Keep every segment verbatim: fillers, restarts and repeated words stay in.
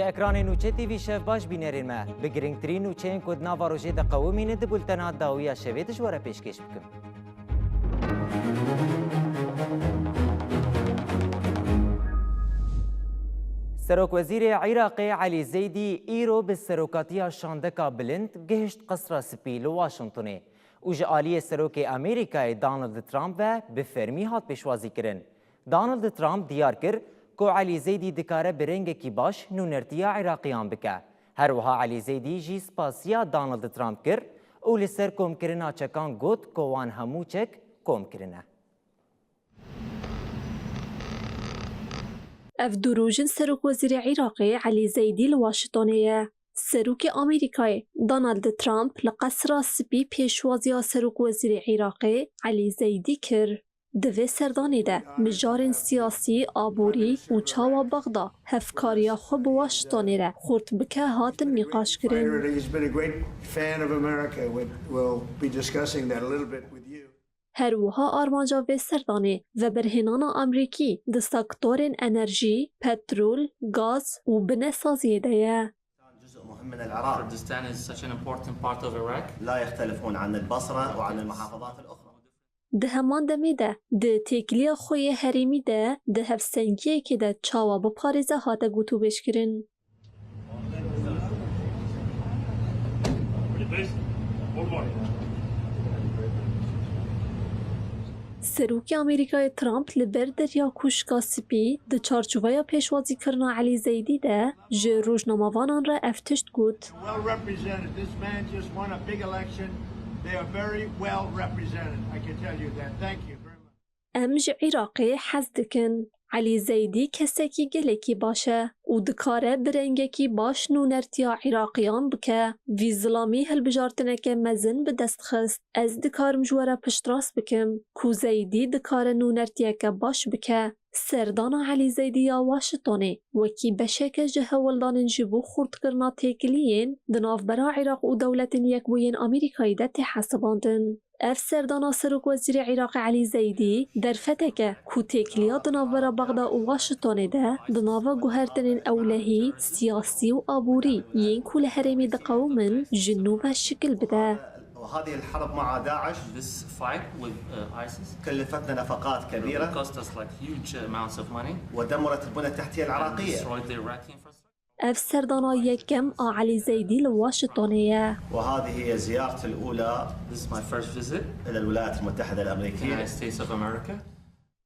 Ekranê Nûçe T V şev baş bînerên me. Bi girîngtirîn nûçeyên ku di nava rojê de qewimîne di bultena dawiya şevê de ji we re pêşkêş bikim. Serokwezîrê Iraqê Elî Zeydî îro bi serokatiya şandeka bilind gihişt Qesra Spî li Washingtonê û ji aliyê Serokê Amerîkayê Donald Trump ve bi fermî hat pêşwazîkirin. Donald Trump diyar kir ku Elî Zeydî dikare bi rengekî baş nûnertiya Iraqiyan bike. Her wiha Elî Zeydî jî spasiya Donald Trump kir û li ser komkirina çekan got ku wan hemû çek kom kirine. Ev du rojin Serokwezîrê Iraqê Elî Zeydî li Washingtonê ye. Serokê Amerîkayê Donald Trump li Qesra Spî pêşwaziya Serokwezîrê Iraqê Elî Zeydî kir. Di vê serdanê de mijarên siyasî, aborî û çawa Bexda hevkariya xwe bi Washingtonê re xurt bike hatin nîqaşkirin. He's been a great fan of America. We- We'll be discussing that a little bit with you. Her wiha armanca vê serdanê veberhênana Amerîkî di sektorên enerjî, petrol, gaz û binesaziyê de ye. جزء مهم من العراق. Kurdistan is such an important part of Iraq. لا يختلفون عن البصرة وعن المحافظات الأخرى. Di heman demê de di têkiliya xwe yê herêmî de di hevsengiyekê de çawa biparêze hate gotûbêjkirin. Serokê Amerîkayê Trump li ber Derya Kûşka Spî di çarçoveya pêşwazîkirina Elî Zeydî de ji rojnamevanan re ev tişt got. Well represented. This man just won a big election. They are very well represented. I can tell you that. Thank you very much. Em ji Iraqê hez dikin. Elî Zeydî kesekî gelekî baş e û dikare bi rengekî baş nûnertiya Iraqiyan bike. Vî zilamî hilbijartineke mezin bi dest xist. Ez dikarim ji we re piştrast bikim ku Zeydî dikare nûnertiyeke baş bike. Serdana Elî Zeydî ya Washingtonê wekî beşeke ji hewldanên ji bo xurtkirina têkiliyên di navbera Iraq û Dewletên Yekbûyên Amerîkayê de tê hesibandin. Ev serdana Serokwezîrê Iraqê Elî Zeydî derfeteke ku têkiliya di navbera Bexda û Washingtonê de di nava guhertinên ewlehî, siyasî û aborî yên ku li herêmê diqewimin ji nû ve şikil bide. وهذه الحرب مع داعش This fight with uh, ISIS كلفتنا نفقات كبيرة cost us like huge amounts of money ودمرت البنى التحتية and العراقية. Destroyed the Iraqi infrastructure. Ev serdana yekem a Elî Zeydî li Washingtonê ye. وهذه هي زيارتي الأولى This is my first visit إلى الولايات المتحدة الأمريكية. United States of America.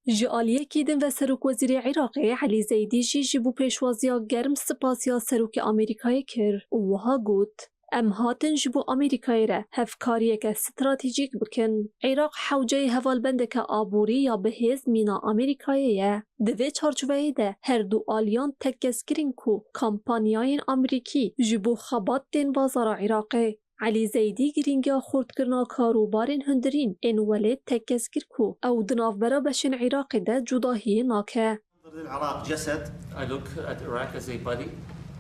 Ji aliyekî din ve Serokwezîrê Iraqê Elî Zeydî jî ji bo pêşwaziya germ spasiya Serokê Amerîkayê kir û wiha got, Em hatin ji bo Amerîkayê re hevkariyeke stratejîk bikin. Iraq hewceyê hevalbendeke aborî ya bihêz mîna Amerîkayê ye. Di vê çarçoveyê de her du aliyan tekez kirin ku kampanyayên Amerîkî ji bo xebat tên bazara Iraqê. Elî Zeydî girîngiya xurtkirina karûbarên hundirîn ên welêt tekez kir ku ew di navbera beşên Iraqê de cudahiyê nake. انظر للعراق جسد I look at Iraq as a body.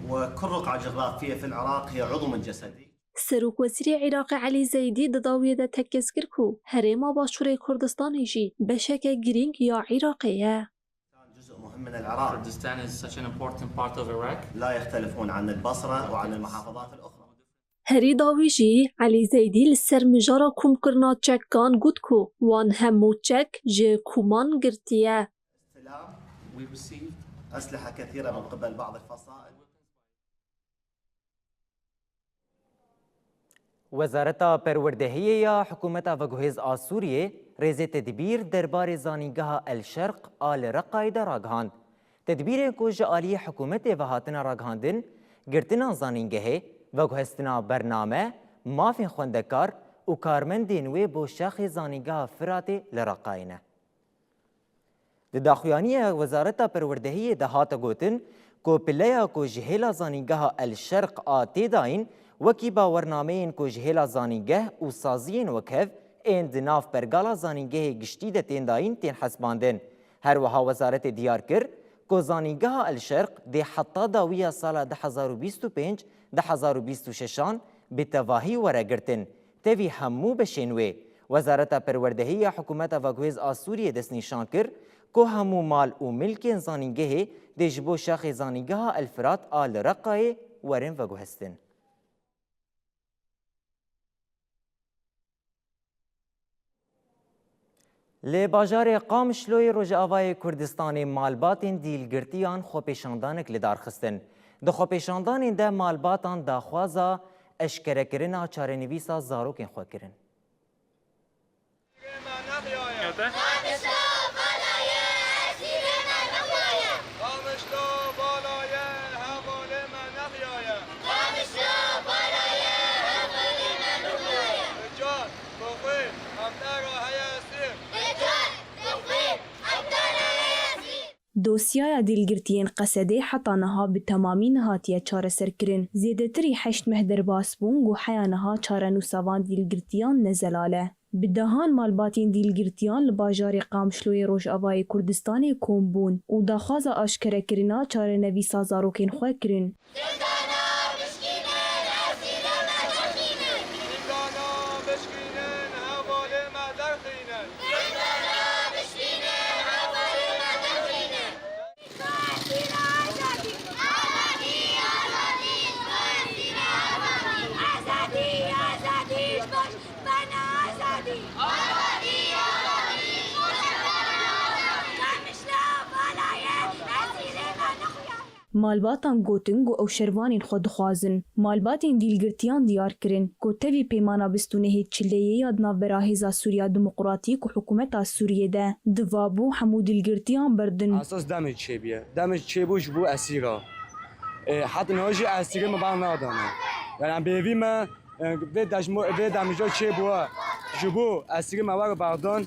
وكل رقعة جغرافية في العراق هي عضو من جسدي. Serokwezîrê Iraqê Elî Zeydî di dawiyê de tekez kir ku Herêma Başûrê Kurdistanê jî beşeke girîng ya Iraqê ye. جزء مهم من العراق. Kurdistan is such an important part of Iraq. لا يختلفون عن البصرة وعن المحافظات الأخرى. Herî dawî jî Elî Zeydî li ser mijara komkirina çekan got ku wan hemû çek ji koman girtiye. استلام We received أسلحة كثيرة من قبل بعض الفصائل. Wezareta Perwerdehiyê ya Hikûmeta Veguhêz a Sûriyê rêzê tedbîr derbarê zanîngeha El Şerq a li Reqayê de ragihand. Tedbîrên ku ji aliyê hikûmetê ve hatine ragihandin, girtina zanîngehê, veguhestina bername, mafên xwendekar û karmendên wê bo şaxê zanîngeha Firatê li Reqayê ne. Di daxuyaniya Wezareta Perwerdehiyê de hate gotin ku pileya ku ji hêla zanîngeha El Şerq a tê dayîn, wekî bawernameyên ku ji hêla zanîngeh û saziyên wekhev ên di nav pergala zanîngehê giştî de tên dayîn tên hesibandin. Her wiha wezaretê diyar kir ku zanîngeha El Şerq dê heta dawiya sala du hezar û bîst û pênc, du hezar û bîst û şeşan bi tevahî were girtin. Tevî hemû beşên wê, Wezareta Perwerdehî ya Hikûmeta Veguhêz a Sûriyê destnîşan kir Ku hemû mal û milkên zanîngehê dê ji bo şaxê Zanîngeha El Firat a li Reqayê werin veguhestin. Li bajarê Qamişloyê Rojavayê Kurdistanê malbatên dîlgirtiyan xwepêşandanek li dar xistin. Di xwepêşandanên de malbatan daxwaza eşkerekirina çarenivîsa zarokên xwe kirin. Dosyaya dîlgirtiyên Qesedê heta niha bi temamî nehatiye çareserkirin. Zêdetirî heşt meh derbas bûn ku heya niha çarenûsa van dîlgirtiyan ne zelal e. Bi dehan malbatên dîlgirtiyan li bajarê Qamişloyê Rojavayê Kurdistanê kom bûn û daxwaza aşkerekirina çarenivîsa zarokên xwe kirin. Zindana bişkînin, esîrê me derxînin. Zindana bişkînin, hevalê me derxînin. Zindana bişkînin, hevalê me derxînin. Esîra azadî. Azadî, azadî, esîra azadî. Azadî, azadî, bana azadî. Azadî, azadî, Qamişlo vala ye, esîrê me nexuya ye. Malbatan gotin ku ew şervanên xwe dixwazin. Malbatên dîlgirtiyan diyar kirin ku tevî peymana bistûnehê çileyê ya di navbera Hêza Sûriya Demokratîk û Hikûmeta Sûriyê de divabû hemû dîlgirtiyan berdin. Esas demê çêbûye. Demê çêbû ji bo esîra. Ê, heta niha jî esîrê me bernadane. Yani em bêvî me, ê, vê dejmo-, vê demîja çêbûye. Ji bo esîrê me were berdan,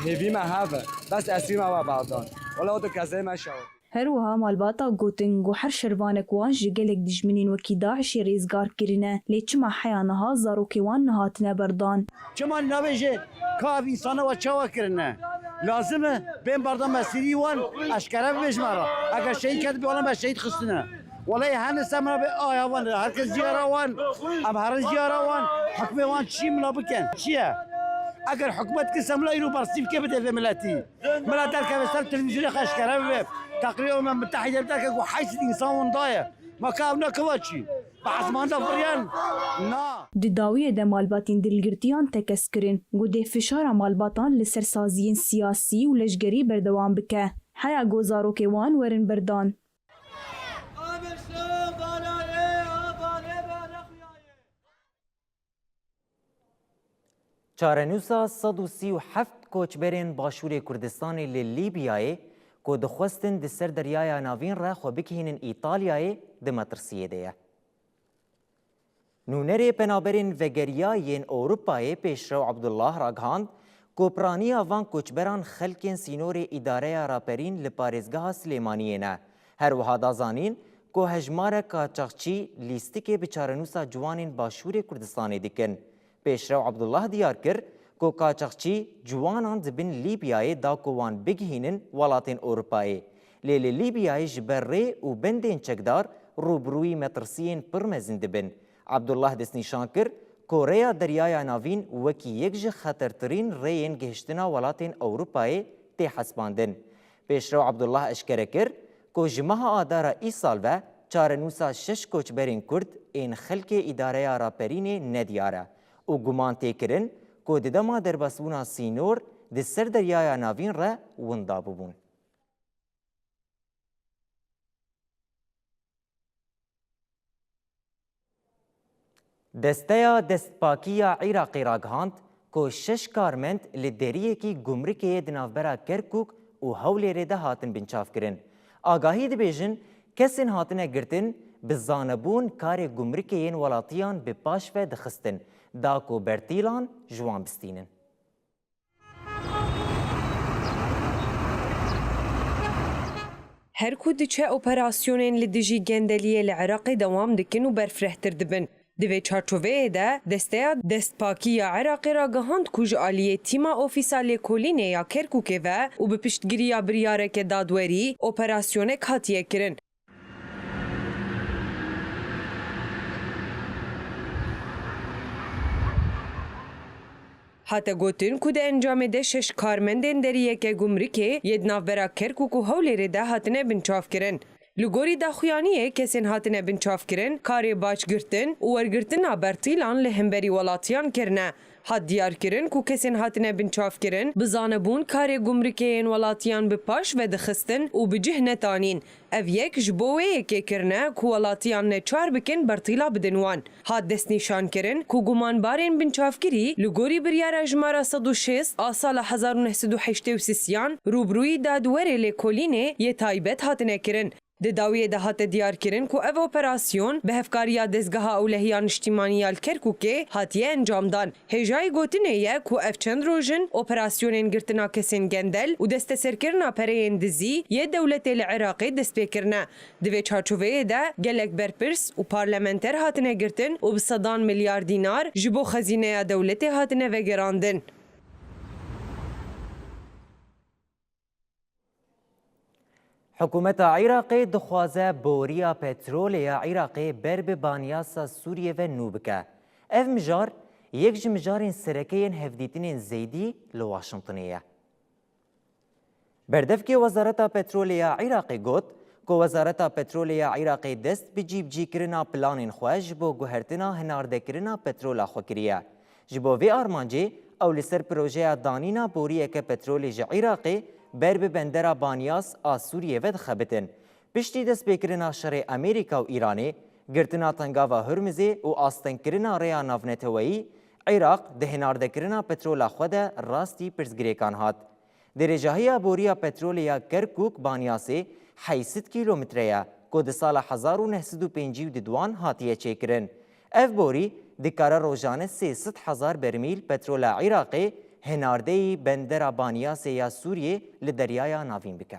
hêvî me hev e. Bes esîrê me were berdan. Wela o da kezeyê me şewit. Her wiha malbata gotin ku her şervanek wan ji gelek dijminên wekî DAIŞê rêzgar kirine, lê çima heya niha zarokê wan nehatine berdan? Çima nabêje ka ev însana we çawa kirine? Lazim e bên berdan mesîrî wan eşkere bibêje me re. Eger şehîd ketibî, wela me şehîd xistine. Wela ê hene ser me re bê aya wan, her kes diyara wan, em herin diyara wan, hukmê wan çi mila bikin? Çi ye? Eger hikûmet kir ser mila îro bersîvke bide vê miletî. Mila derkeve ser televîzyonê xwe eşkere bibe. Teqrîra Umem Mitehîde derke ku heyşt sed însan winda ye. Ma ka ew ne kiva çî? Bi esman de viriyan? Na. Di dawiyê de malbatên dilgirtiyan tekez kirin ku dê fişara malbatan li ser saziyên siyasî û leşgerî berdewam bike. Heya ku zarokê wan werin berdan. Çarenûsa sed û sî û heft koçberên Başûrê Kurdistanê li Lîbyayê ku dixwestin di ser Deryaya Navîn re xwe bigihînin Îtalyayê di metirsiyê de ye. Nûnerê Penaberên Vegeriya yên Ewropayê Pêşrew Abdullah ragihand ku piraniya van koçberan xelkên sînorê Îdareya Raperîn li parêzgeha Silêmaniyê ne. Her wiha da zanîn ku hejmarek kaçaxçî lîstikê bi çarenûsa ciwanên Başûrê Kurdistanê dikin. Pêşrew Abdullah diyar kir ku kaçaxçî ciwanan di bin Lîbyayê da ku wan bigihînin welatên Ewropayê. Lê li Lîbyayê ji ber rê û bendên çekdar rûbirûyî metirsiyên pir mezin dibin. Abdullah destnîşan kir ku rêya Deryaya Navîn wekî yek ji xetertirîn rêyên gihiştina welatên Ewropayê tê hesibandin. Pêşrew Abdullah eşkere kir ku ji meha Adara îsal ve çarenûsa şeş koçberên Kurd ên xelkê Îdareya Raperînê nediyar e û guman tê kirin ku di dema derbasbûna sînor di ser Deryaya Navîn re winda bûbûn. Desteya Destpakî ya Iraqê ragihand ku şeş karmend li deriyekî gumrikê yê di navbera Kerkûk û Hewlêrê de hatin binçavkirin. Agahî dibêjin, kesên hatine girtin bi zanebûn karê gumrikê yên welatiyan bi paş ve dixistin, da ku bertîlan ji wan bistînin. Her ku diçe operasyonên li dijî gendeliyê li Iraqê dewam dikin û berfirehtir dibin. Di vê çarçoveyê de Desteya Destpakî ya Iraqê ragihand ku ji aliyê tîma Ofîsa Lêkolînê ya Kerkûkê ve û bi piştgiriya biryareke dadwerî operasyonek hatiye kirin. Hate gotin ku di encamê de şeş karmendên deriyeke gumrikê yê di navbera Kerkûk û Hewlêrê de hatine binçavkirin. Li gorî daxuyaniyê kesên hatine binçavkirin karê bac girtin û wergirtina bertîlan li hemberî welatiyan kirine. Hat diyarkirin ku kesên hatine binçavkirin bi zanebûn karê gumrikê yên welatiyan bi paş ve dixistin û bi cih netanîn. Ev yek ji bo wê yekê kirine ku welatiyan neçar bikin bertîla bidin wan. Hat destnîşankirin ku gumanbarên binçavkirî li gorî biryara jimara sed û şêst a sala hezar û neh sed û heştê û sisiyan rûbirûyî dadwerê lêkolînê yê taybet hatine kirin. Di dawiyê de hate diyarkirin ku ev operasyon bi hevkariya Dezgeha Ewlehiya Niştîmanî ya li Kerkûkê hatiye encamdan. Hêjayî gotinê ye ku ev çend roj in operasyonên girtina kesên gendel û desteserkirina pereyên dizî yê dewletê li Iraqê dest pê kirine. Di vê çarçoveyê de gelek berpirs û parlamenter hatine girtin û bi sedan milyar dînar ji bo xezîneya dewletê hatine vegerandin. Hikûmeta Iraqê dixwaze boriya petrolê ya Iraqê ber bi banyasa Sûriyê ve nû bike. Ev mijar yek ji mijarên sereke yên hevdîtinên Zeydî li Washingtonê ye. Berdevkê Wezareta Petrolê ya Iraqê got ku Wezareta Petrolê ya Iraqê dest bi cîbicîkirina planên xwe ji bo guhertina hinardekirina petrola xwe kiriye. Ji bo vê armancê ew li ser projeya danîna boriyeke petrolê ji Iraqê ber bi bendera Banyas a Sûriyê ve dixebitin. Piştî destpêkirina şerê Amerîka û Îranê, girtina Tengava Hurmizê û astengkirina rêya navneteweyî, Iraq di hinardekirina petrola xwe de rastî pirsgirêkan hat. Dirêjahiya boriya petrolê ya Kerkûk Banyasê heyşt sed kîlometre ye ku di sala hezar û neh sed û pêncî û du hatiye çêkirin. Ev borî dikare rojane sê sed hezar bermîl petrola Iraqê hinardeyî bendera Banyasê ya Sûriyê li Deryaya Navîn bike.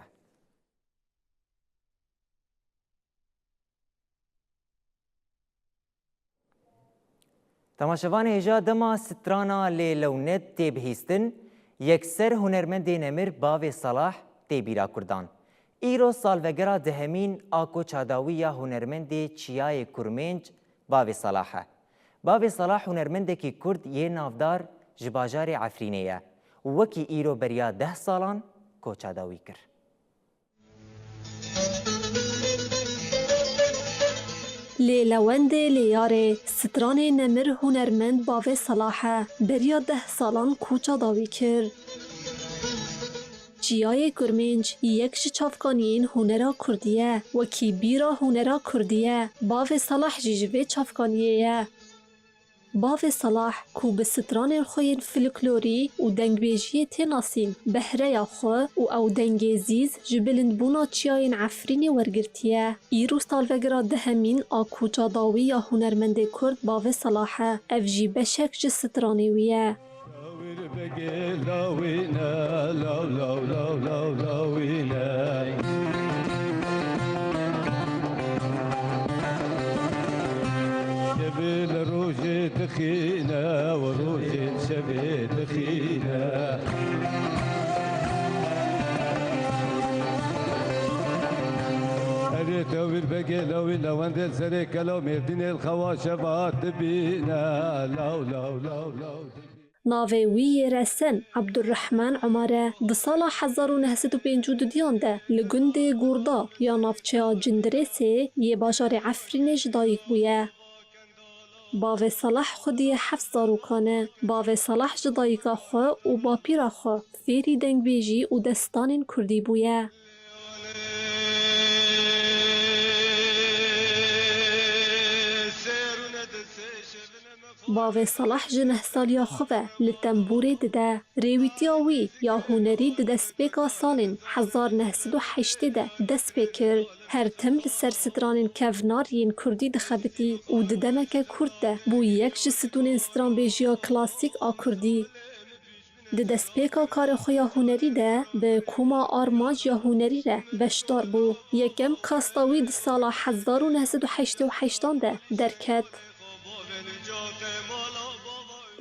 Temaşevanê hêja, dema strana Lê Lewnet tê bihîstin, yekser hunermendê nemir Bavê Salah tê bîra Kurdan. Îro salvegera dehemîn a koça dawî ya hunermendê Çiyayê Kurmênc Bavê Salah e. Bavê Salah hunermendekî Kurd yê navdar ji bajarê Efrînê ye û wekî îro beriya deh salan koça dawî kir. Lê Lewendê Lêyarê, stranê nemir hunermend Bavê Salah e, beriya deh salan koça dawî kir. Çiyayê Kurmênc yek ji çavkaniyên hunera kurdî ye, wekî bîra hunera kurdî ye. Bavê Salah jî ji vê çavkaniyê ye. Bavê Salah, ku bi stranên xwe yên folklorî û dengbêjiyê tê nasîn, behreya xwe û ew dengê zîz ji bilindbûna çiyayên Efrînê wergirtiye. Îro salvegera dehemîn a koça dawî ya hunermendê Kurd Bavê Salah e. Ev jî beşek ji stranê wî ye. Şevê li rojê dixîne û rojê li şevê dixîne. Erê tewîr begê lewî lewendê serê kelo mêrdînê li xewa şeva dibîne. Law, law, law, law. Navê wî yê resen Ebdurrehman Omar e. Di sala hezar û neh sed û pêncî û duyan de li gundê Gurda ya navçeya Cindirêsê yê bajarê Efrînê ji dayik bûye. Bavê Salah xwediyê heft zarokan e. Bavê Salah ji dayika xwe û bapîra xwe fêrî dengbêjî û destanên kurdî bûye. Bavê Salah ji neh saliya xwe ve li tembûrê dide. Rêwîtiya wî ya hunerî di destpêka salên hezar neh sed û heştê de dest pê kir. Her tim li ser stranên kevnar yên kurdî dixebitî û di demeke kurt de bû yek ji stûnên stranbêjiya klasîk a kurdî. Di destpêka karê xwe ya hunerî de bi koma Armanc ya Hunerî re beşdar bû. Yekem kasta wî di sala hezar û neh sed û heştê û heştan de derket.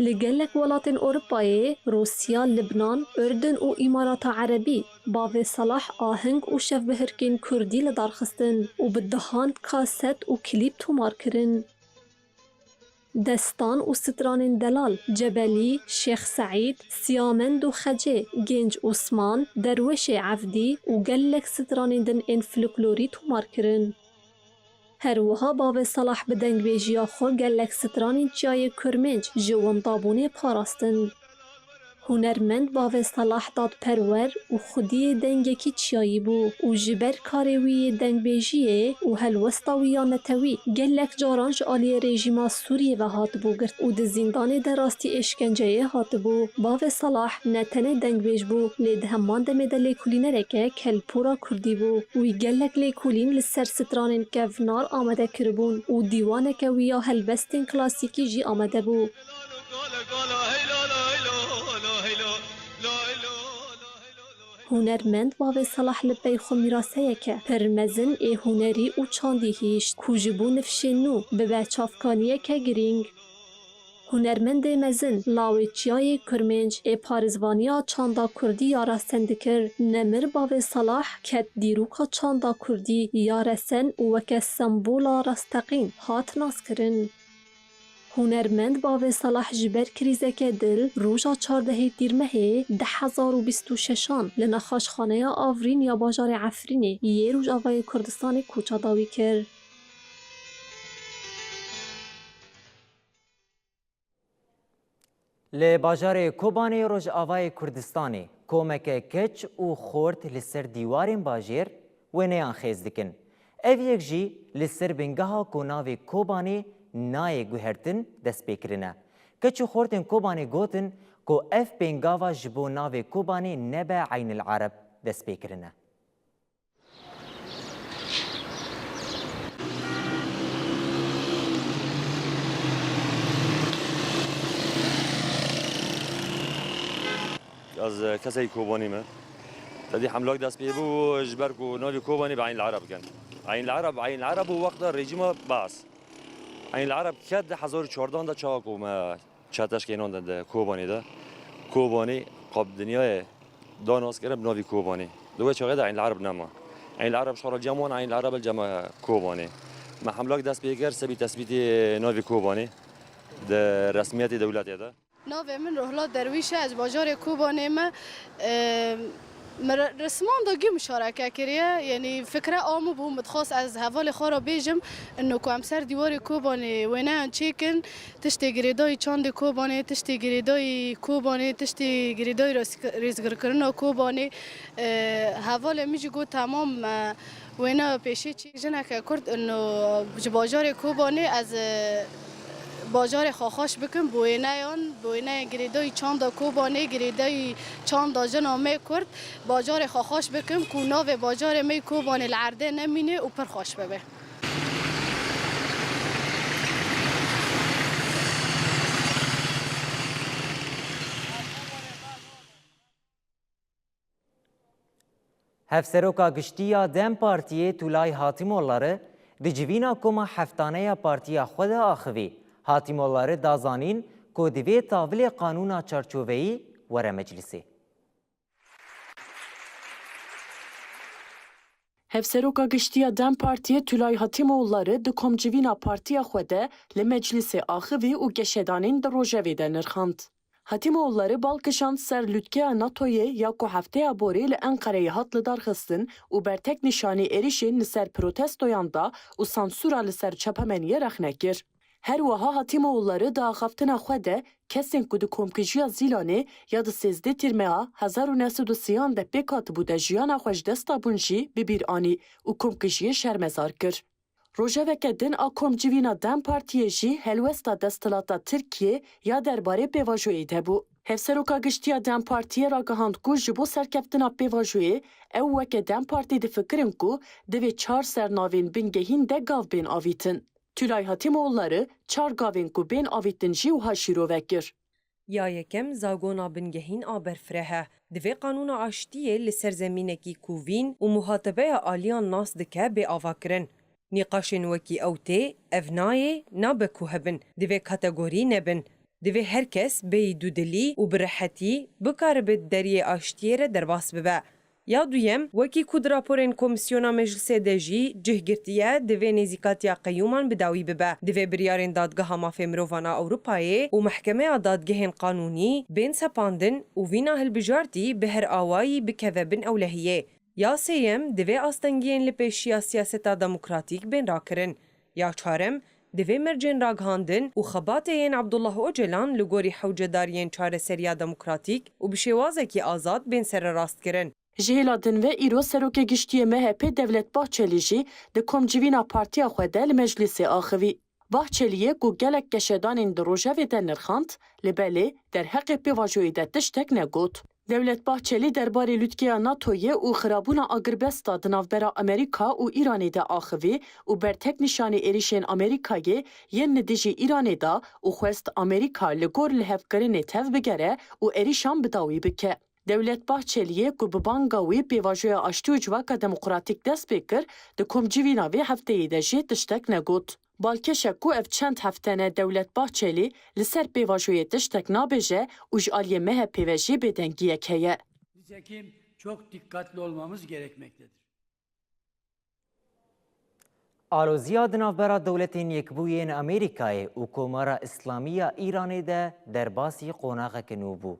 Li gelek welatên Ewropayê, Rûsya, Libnan, Urdun û Îmarata Erebî, Bavê Salah aheng û şevbihirkên kurdî li dar xistin û bi dehan kaset û klîp tomar kirin. Destan û stranên delal, Cebelî, Şêx Seîd, Siyamend û Xecê, Genc Osman, Derweşê Evdî û gelek stranên din ên folklorî tomar kirin. Her wiha bavê Salah bi dengbêjiya xwe gelek stranên çiyayê Kurmênc ji windabûnê parastin. Hunermend bavê Salah dadperwer û xwediyê dengekî çiyayî bû û ji ber karê wî yê dengbêjiyê û helwesta wî ya netewî gelek caran ji aliyê rejîma Sûriyê ve hatibû girt û di zîndanê de rastî êşkenceyê hatibû. Bavê Salah ne tenê dengbêj bû, lê di heman demê de lêkolînereke kelpora kurdî bû. Wî gelek lêkolîn li ser stranên kevnar amade kiribûn û dîwaneke wî ya helbestên klasîkî jî amade bû. Hunermend bavê Salah li pey xwe mîraseyeke pir mezin ê hunerî û çandî hişt, ku ji bo nifşên nû bibe çavkaniyeke girîng. Hunermendê mezin lawê çiyayê Kurmênc ê parêzvaniya çanda kurdî ya resen dikir. Nemir bavê Salah ket dîroka çanda kurdî ya resen û weke sembola rasteqîn hat naskirin. Hunermend bavê Salah ji ber krîzeke dil roja çardehê Tîrmehê du hezar û bîst û şeşan li nexweşxaneya Avrîn ya bajarê Efrînê yê Rojavayê Kurdistanê koça dawî kir. Li bajarê Kobanê Rojavayê Kurdistanê komeke keç û xort li ser dîwarên bajêr wêneyan xêz dikin. Ev yek jî li ser bingeha ku navê Kobanê nayê guhertin dest pê kirine. Keç û xortên Kobanê gotin ku ev pêngava ji bo navê Kobanê nebe Eynil Ereb dest pê kirine. Ez, e, kesekî Kobanî me. Tedî hemlak dest pê bû ji ber ku navê Kobanî bi Eynil Ereb kin. Eynil Ereb, Eynil Ereb û wexta rejîma Baas. Eynil Ereb ket di hezar û çardan de çawa ku me çeteşkê nan de, de Kobanê de. Kobanê qab dinyayê da nas kirin bi navî Kobanê. Di wê çaxê de Eynil Ereb nema. Eynil Ereb şara cem wan, Eynil Ereb el cem Kobanê. Me hemlak dest pê kir, sebî tesbîtê navî Kobanê di resmiyetê dewletê de. Navê min Rohla Derwîş e, ez bajarê Kobanê me. Eee, Me re-, resman da gî muşareke kiriye, yanî fikre a min bû, min dixwast ez hevalê xwe re bêjim, ino ku em ser dîwarê Kobanê wêneyan çêkin, tiştê girêdayî çandê Kobanê, tiştê girêdayî Kobanê, tiştê girêdayî rêz-, rêzgirkirina Kobanê, e, hevalê min jî got, temam, e, wêne pêşê çê. Jineke Kurd ino ji bajarê Kobanê, ez, e, bajarê xwe xweş bikim, bi wêneyan, bi wêneyên girêdayî çanda Kobanê, girêdayî çanda jina me Kurd, bajarê xwe xweş bikim ku navê bajarê me yê Kobanê li erdê nemîne û pir xweş bibe. Hevseroka Giştî ya DEM Partiyê Tulay Hatîmoğulları di civîna koma heftane ya partiya xwe de axivî. Hatîmoğulları da zanîn ku divê tavilê qanûna çarçoveyî were meclisê. Hevseroka Giştî ya DEM Partiyê Tulay Hatîmoğulları di komcivîna partiya xwe de li meclisê axivî û geşedanên di rojevê de nirxand. Hatîmoğulları bal kişand ser lûtkeya NATOyê ya ku hefteya borê li Enqereyê hat lidarxistin û bertek nîşanî êrişên li ser protestoyan da û sansûra li ser çapemeniyê rexne kir. Her wiha Hatîmoğulları di axaftina xwe de kesên ku di komkijiya Zîlanê ya di sêzdeh Tîrmeha hezar û neh sed û sîyan de pêk hatibû de jiyana xwe ji dest dabûn jî bi bîr anî û komkijiyê şermezar kir. Rojeveke din a komcivîna DEM Partiyê jî helwesta desthilata Tirkiyê ya derbarê pêvajoyê de bû. Hevseroka Giştî ya DEM Partiyê ragihand ku ji bo serkeftina pêvajoyê ew weke DEM Partî difikirin ku divê çar sernavên bingehîn de gav bên avîtin. Tulay Hatîmoğulları çar gavên ku bên avîtin jî wiha şîrove kir. Ya yekem, zagona bingehîn a berfireh e. Divê qanûna aştiyê li ser zemînekî ku vîn û muhatebeya aliyan nas dike bê avakirin. Nîqaşên wekî ew tê, ev nayê, nabe ku hebin, divê kategorî nebin. Divê her kes bêyî dûdilî û bi rehetî bikaribe di deriyê aştiyê re derbas bibe. Ya duyem, wekî ku di raporên Komîsyona Meclisê de jî cih girtiye, divê nêzîkatiya qeyûman bi dawî bibe. Divê biryarên Dadgeha Mafê Mirovan a Ewropayê û Mehkemeya Dadgehên Qanûnî bên sepandin û vîna hilbijartî bi her awayî bikeve bin ewlehiyê. Ya sêyem, divê astengiyên li pêşiya siyaseta demokratîk bên rakirin. Ya çarem, divê mercên ragihandin û xebatê yên Abdullah Ocalan li gorî hewcedariyên çareseriya demokratîk û bi şêwazekî azad bên sererastkirin. Ji hêla din ve îro Serokê Giştî yê M H P Devlet Bahçelî jî di komcivîna partiya xwe de li meclîsê axivî. Bahçelî yê ku gelek geşedanên di rojevê de nirxand, lê belê derheqê pêvajoyê de tiştek negot. Dewlet Bahçelî derbarê lûtkeya NATOyê û xirabûna agirbesta di navbera Amerîka û Îranê de axivî û bertek nîşanî êrîşên Amerîkayê yên li dijî Îranê da û xwest Amerîka li gor lihevkirinê tev bigere û êrîşan bi dawî bike. Dewlet Bahçeliyê ku bi banga wî pêvajoya aştî û civaka demokratîk dest pê kir, di komcivîna vê hefteyê de jî tiştek negot. Balkêş e ku ev çend hefte ne Dewlet Bahçelî li ser pêvajoyê tiştek nabêje û ji aliyê M H P ve jî bêdengiyek heye. Nitekim çok dikkatli olmamız gerekmektedir. Aloziya di navbera Dewletên Yekbûyên Amerîkayê û Komara Îslamî ya Îranê de derbasî qonaxeke nû bû.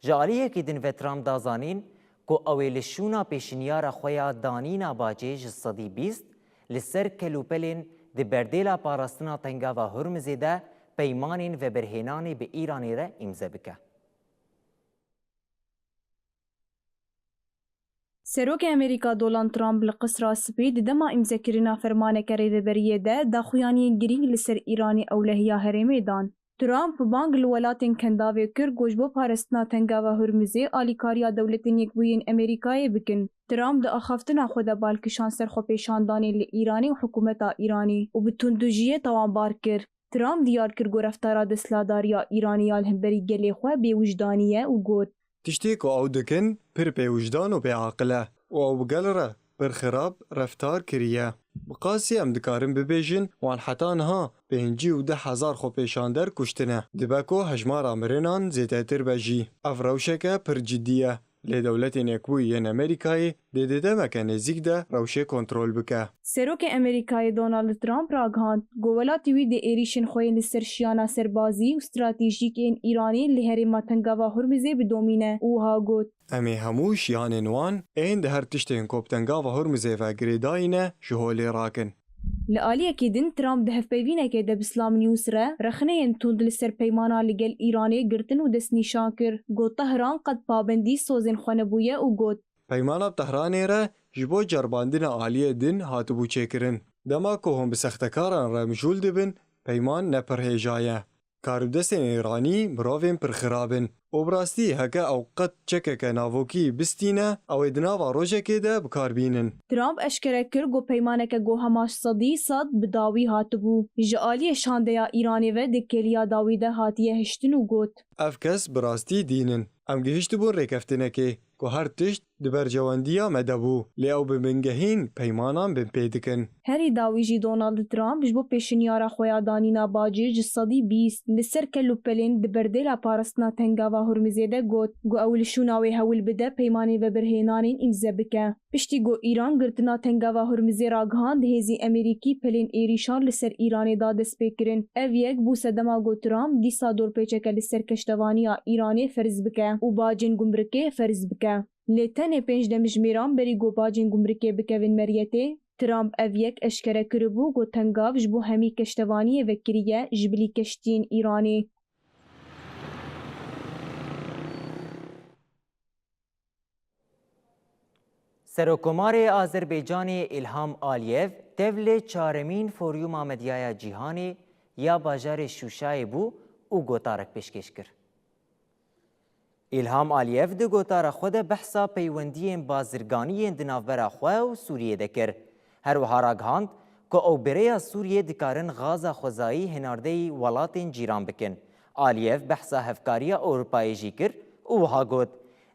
Ji aliyekî din ve Trump da zanîn ku ew ê li şûna pêşinyara xwe ya danîna bacê ji sedî bîst li ser kelûpelên di berdêla parastina Tengava Hurmizê de peymanên vebirhênanê bi Îranê re îmze bike. Serokê Amerîka Donald Trump li Qisra Spî di dema îmzekirina fermaneke rêveberiyê de daxuyaniyên girîng li ser Îranê ewlehiya herêmê dan. Trump bang li welatên Kendavê kir ku ji bo parastina Tengava Hurmizê alîkariya Dewletên Yekbûyên Amerîkayê bikin. Trump di axaftina xwe de balkişan ser xwepêşandanê li Îranê û hikûmeta Îranê û bi tundûjiyê tawanbar kir. Trump diyar kir ku reftara desthilatdariya Îranê ya li hemberî gelê xwe bêwijdanî ye û got, Tiştê ku ew dikin pir bêwijdan û bêaqil e û ew bi gel re pir xirab reftar kiriye. Bi qasî em dikarin bibêjin wan heta niha pêncî û deh hezar xwepêşander kuştine. Dibe ku hejmara mirinan zêdetir be jî. Ev rewşeke pir cidî ye. Lê Dewletên Yekbûyî yên Amerîkayê dê di demeke nêzîk de rewşê kontrol bike. Serokê Amerîkayê Donald Trump ragihand ku welatê wî dê êrîşên xwe yên li ser şiyana serbazî û stratejîk ên Îranê li herêma Tengava Hurmizê bidomîne û wiha got, Em ê hemû şiyanên wan ên di her tiştên ku bi Tengava Hurmizê ve girêdayî ne ji holê rakin. Li aliyekî din, Trump di hevpeyvînekê de bi Slam News re rexneyên tund li ser peymana li gel Îranê girtin û destnîşan kir. Got, Tehran qet pabendî sozên xwe nebûye û got, Peymana bi Tehranê re ji bo ceribandina aliyê din hatibû çêkirin. Dema ku hûn bi sextekaran re mijûl dibin, peyman ne pir hêja ye. Kar û destên Îranî mirovên pir xirab in û bi rastî heke ew qet çekeke navokî bistîne, ew ê di nava rojekê de bi kar bînin. Trump eşkere kir ku peymaneke ku hema sedî sed bi dawî hatibû, ji aliyê şandeya Îranê ve di kêliya dawî de hatiye hiştin û got, Ev kes bi rastî dîn in. Em gihiştibûn rêkeftinekê ku her tişt di berjewendiya me de bû, lê ew bi bingehîn peymanan binpê dikin. Herî dawî jî Donald Trump ji bo pêşinyara xwe ya danîna bacê ji sedî bîst li ser kelûpelên di berdêla parastina Tengava Hurmizê de got ku ew li şûna wê hewl bide peymanên vebirhênanên îmze bike. Piştî ku Îran girtina Tengava Hurmizê ragihand, hêzên Amerîkî pelên êrîşan li ser Îranê da destpêkirin. Ev yek bû sedema ku Trump dîsa dorpêçeke li ser keştevaniya Îranê ferz bike û bacên gumrikê ferz bike. Lê tenê pênc demjimêran berî ku bacên gumrikê bikevin meriyetê, Trump ev yek eşkere kiribû ku tengav ji bo hemî keştevaniyê vekirî ye ji bilî keştiyên Îranê. Serokkomarê Azerbaycanê Îlham Aliyev tev li çaremîn Foryuma Medyaya Cîhanê ya bajarê Şûşayê bû û gotarek pêşkêş kir. Îlham Aliyev di gotara xwe de behsa peywendiyên bazirganî yên di navbera xwe û Sûriyê de kir. Her wiha ragihand ku ew bi rêya Sûriyê dikarin gaza xwezayî hinardeyî welatên cîran bikin. Aliyev behsa hevkariya Ewropayê jî kir û wiha got,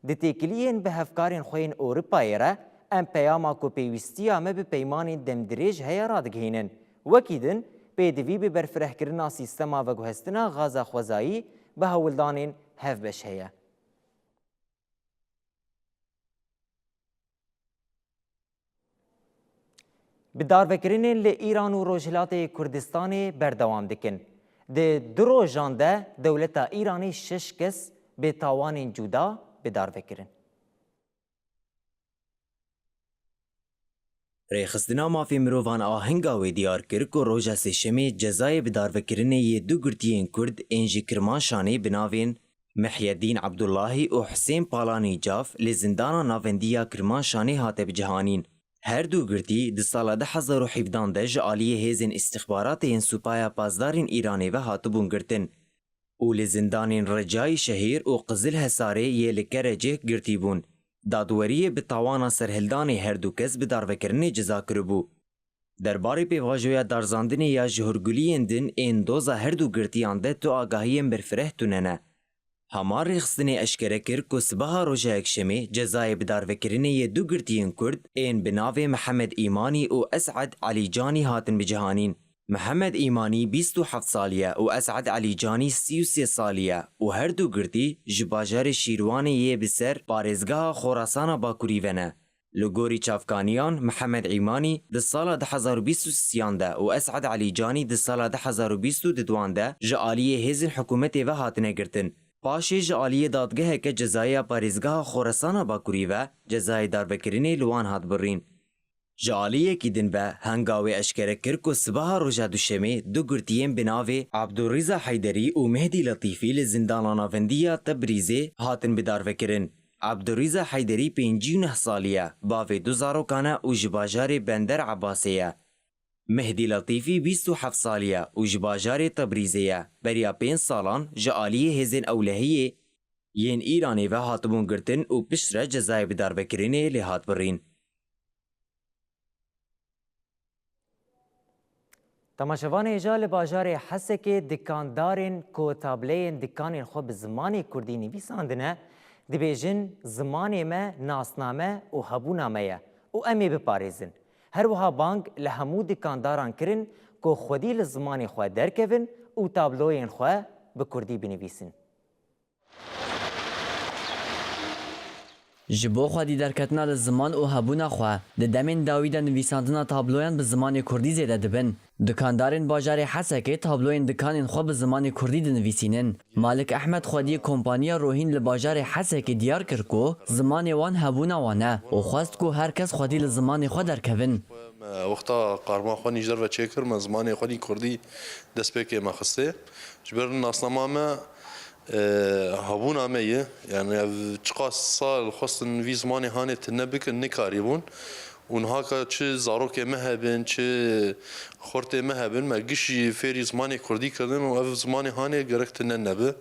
Di têkiliyên bi hevkarên xwe yên Ewropayê re em peyama ku pêwîstiya me bi peymanên demdirêj heye radigihînin. Wekî din, pêdivî bi berfirehkirina sîstema veguhestina gaza xwezayî bi hewldanên hevbeş heye. Bidarvekirinên li Îran û Rojhilatê Kurdistanê berdewam dikin. Di du rojan de dewleta Îranê şeş kes bi tawanên cuda bidarve kirin. Rêxistina Mafê Mirovan a Hingawê diyar kir ku roja Sêşemê cezayê bidarvekirinê yê du girtiyên Kurd ên ji Kirmanşanê bi navên Mihyedîn Abdullahî û Hisên Palanî Caf li zindana navendî ya Kirmanşanê hate bicihanîn. Her du girtî di sala du hezar û hevdehan de ji aliyê hêzên îstixbaratê yên Supaya Pasdarên Îranê ve hatibûn girtin û li zindanên Recayî Şehîr û Qizil Hesarê yê li Kerecêh girtî bûn. Dadweriyê bi tawana serhildanê her du kes bi darvekirinê ceza kiribû. Derbarê pêvajoya darzandinê ya ji hûrguliyên din ên doza her du girtiyan de tu agahiyên berfireh tune ne. Hema rêxistinê eşkere kir ku sibeha roja Yekşemê cezayê bidarvekirinê yê du girtiyên Kurd ên bi navê Mihemed Îmanî û Es'ed Elîcanî hatin bicihanîn. Mihemed Îmanî bîst û heft salî ye û Es'ed Elîcanî sî û sê salî ye û her du girtî ji bajarê Şîrwanê yê bi ser parêzgeha Xorasana Bakurî ve ne. Li gorî çavkaniyan, Mihemed Îmanî di sala du hezar û bîst û sêyan de û Es'ed Elîcanî di sala du hezar û bîst û duan de ji aliyê hêzên hikûmetê ve hatine girtin. Paşê ji aliyê dadgeheke cezayî ya parêzgeha Xoresana Bakurî ve cezayê darvekirinê li wan hat birîn. Ji aliyekî din ve Hengawê eşkere kir ku sibeha roja Duşemê du girtiyên bi navê Abdurîza Heyderî û Mehdî Letîfî li zindana navendî ya Tebrîzê hatin bidarvekirin. Abdurîza Heyderî pêncî û neh salî ye, bavê du zarokan e û ji bajarê Bender Ebasê ye. Mehdî Letîfî bîst û heft salî ye û ji bajarê Tebrîzê ye. Beriya pênc salan ji aliyê hêzên ewlehiyê yên Îranê ve hatibûn girtin û piştre cezayê bidarvekirinê lê hat birîn. Temaşevanê hêja, li bajarê Hesekê dikandarên ku tableyên dikanên xwe bi zimanê kurdî nivîsandine, dibêjin zimanê me nasname û hebûna me ye û em ê biparêzin. Her wiha bang li hemû dikandaran kirin ku xwedî li zimanê xwe derkevin û tabloyên xwe bi kurdî binivîsin. Ji bo xwedî derketina li ziman û hebûna xwe, di demên dawî de nivîsandina tabloyan bi zimanê kurdî zêde dibin. Dikandarên bajarê Hesekê tabloyên dikanên xwe bi zimanê kurdî dinivîsînin. Malik Ehmed xwediyê kompaniya Rohîn li bajarê Hesekê diyar kir ku zimanê wan hebûna wan e û xwest ku her kes xwedî li zimanê xwe derkevin. Me wexta qarma xwe nî ji derve çêkir, me zimanê xwe nî kurdî destpêkê me xistê. Ji ber nasnama me, e, hebûna me ye. Yani ev çiqas sal xwestin vî zimanê hanê tune bikin, nikarîbûn. Û niha ka çi zarokê me hebin, çi xortê me hebin, me giş jî fêrî zimanê kurdî kirdin û ev zimanê hanê gerek tune nebe.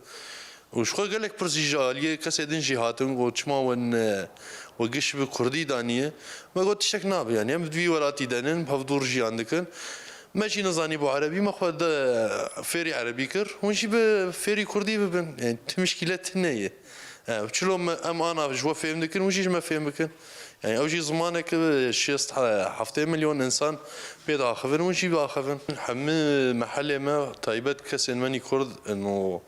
Û ji xwe gelek pirs jî ji aliyê kesê din jî hatin, got, "Çima we, e, we giş bi kurdî daniye?" Me got, "Tiştek nabe, yani em di vî welatî de nin, bi hev dûr jiyan dikin." Me jî nizanî bo erebî, me xwe de fêrî erebî kir. Hûn jî bi fêrî kurdî bibin. Yani ti mişkîle tune ye. E, çilo me, em ana ji we fêm dikin, hûn jî ji me fêm bikin. Yani ew jî zimanek şêst heftê milyon însan pê diaxivin, hûn jî biaxivin. Hemî mehelê me, taybet kesên me nî kurd in û,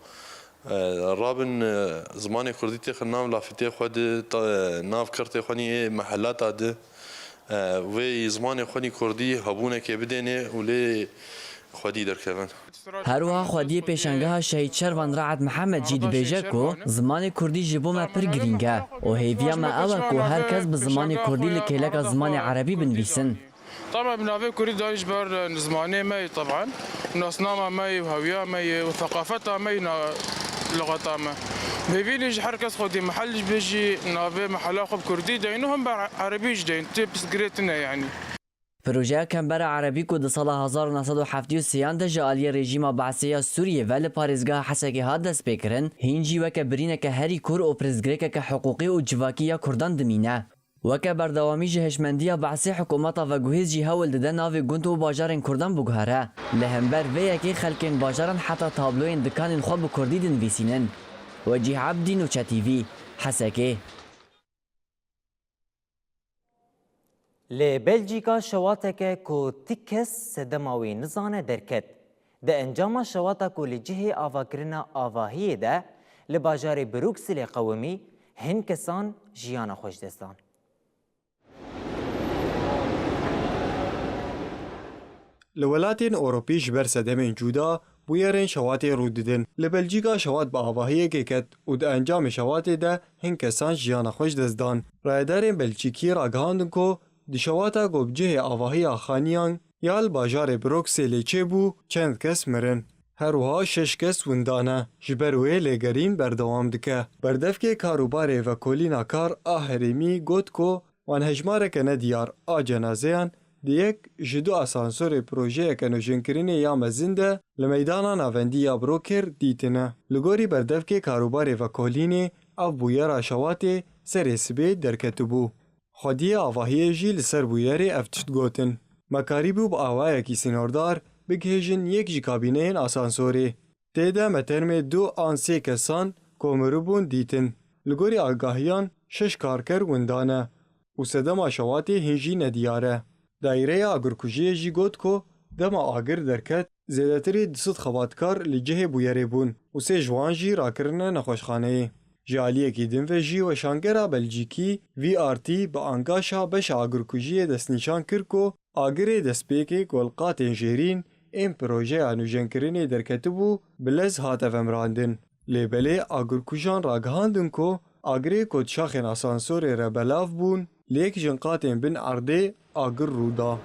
e, rabin, e, zimanê kurdî têxin nav lafetê xwe di, ta-, nav kirtê xwe nî ê mehelata di, e, wê zimanê xwe nî kurdî hebûnekê bidênê û lê xwedî derkevin. Her wiha xwediyê pêşangeha Şehîd Şervan Re'ed Mihemed jî dibêje ku zimanê kurdî ji bo me pir girîng e û hêviya me ew e ku her kes bi zimanê kurdî li kêleka zimanê erebî binivîsin. Tama bi navê kurdî dayî ji ber, e, zimanê me yê, teban, nasnama me yê û hewiya me yê û seqafeta me yê, na-, luxeta me. Hêvî lê ji her kes xwedî mehel jî bê jî navê mehela xwe bi kurdî deyin û him bi erebî jî deyin. Tê pirsgirêk tune yani. Projeya Kembera Erebî ku di sala hezar û neh sed û heftê û sêyan de ji aliyê rejîma Be'sê ya Sûriyê ve li parêzgeha Hesekê hat destpêkirin, hîn jî weke birîneke herî kûr û pirsgirêkeke hiqûqî û civakî ya Kurdan dimîne. Weke berdewamî ji hişmendiya Be'sê hikûmeta veguhêz jî hewl dide navê gund û bajarên Kurdan biguhere. Li hember vê yekê xelkên bajaran heta tabloyên dikanên xwe bi Kurdî dinivîsînin. Wecîh Ebdî, Nûçe T V, Hesekê. Li Belcîka şewateke ku ti kes sedema wê nizane derket. Di encama şewata ku li cihê avakirina avahiyê de li bajarê Brukselê qewimî, hin kesan jiyana xwe ji dest dan. Li welatên Ewropî ji ber sedemên cuda bûyerên şewatê rû didin. Li Belcîka şewat bi avahiyekê ket û di encamê şewatê de hin kesan jiyana xwe ji dest dan. Rayedarên Belçîkî ragihandin ku di şewata ku bi cihê avahiya xaniyan ya li bajarê Broxê lê çêbû, çend kes mirin. Her wiha şeş kes winda ne. Ji ber wê lêgerîn berdewam dike. Berdevkê Karûbarê Vekolîna Kar a Herêmî got ku wan hejmareke nediyar a cenazeyan di yek ji du asansorê projeyeke nûjenkirinê ya mezin de li meydana navendî ya Broker dîtine. Li gorî berdevkê Karûbarê Vekolînê, ev bûyera şewatê serê sibê derketibû. Xwediyê avahiyê jî li ser bûyerê ev tişt gotin: "Me karîbû bi awayekî sînordar bigihêjin yek ji kabîneyên asansorê. Tê de me termê du an sê kesan ku miribûn dîtin. Li gorî agahiyan şeş karker winda ne û sedema şewatê hîn jî nediyar e." Daîreya agirkujiyê jî got ku dema agir derket, zêdetirî du sed xebatkar li cihê bûyerê bûn û sê ji wan jî rakirine nexweşxaneyê. Ji aliyekî din ve jî weşangera Belcîkî V R T bi angaşa beşa agirkujiyê destnîşan kir ku agirê destpêkê ku li qatên jêrîn ên projeya nûjenkirinê derketibû, bi lez hate vemirandin. Lê belê agirkujan ragihandin ku agirê ku di şaxên asansorê re belav bûn, li yek jin qatên bin erdê agir rû da.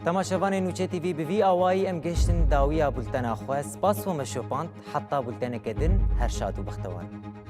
Temaşevanên Nûçe T V, bi vî awayî em gihiştin dawiya bultena xwe. Spas we me şopand, heta bulteneke din, her şad û bextewar bin.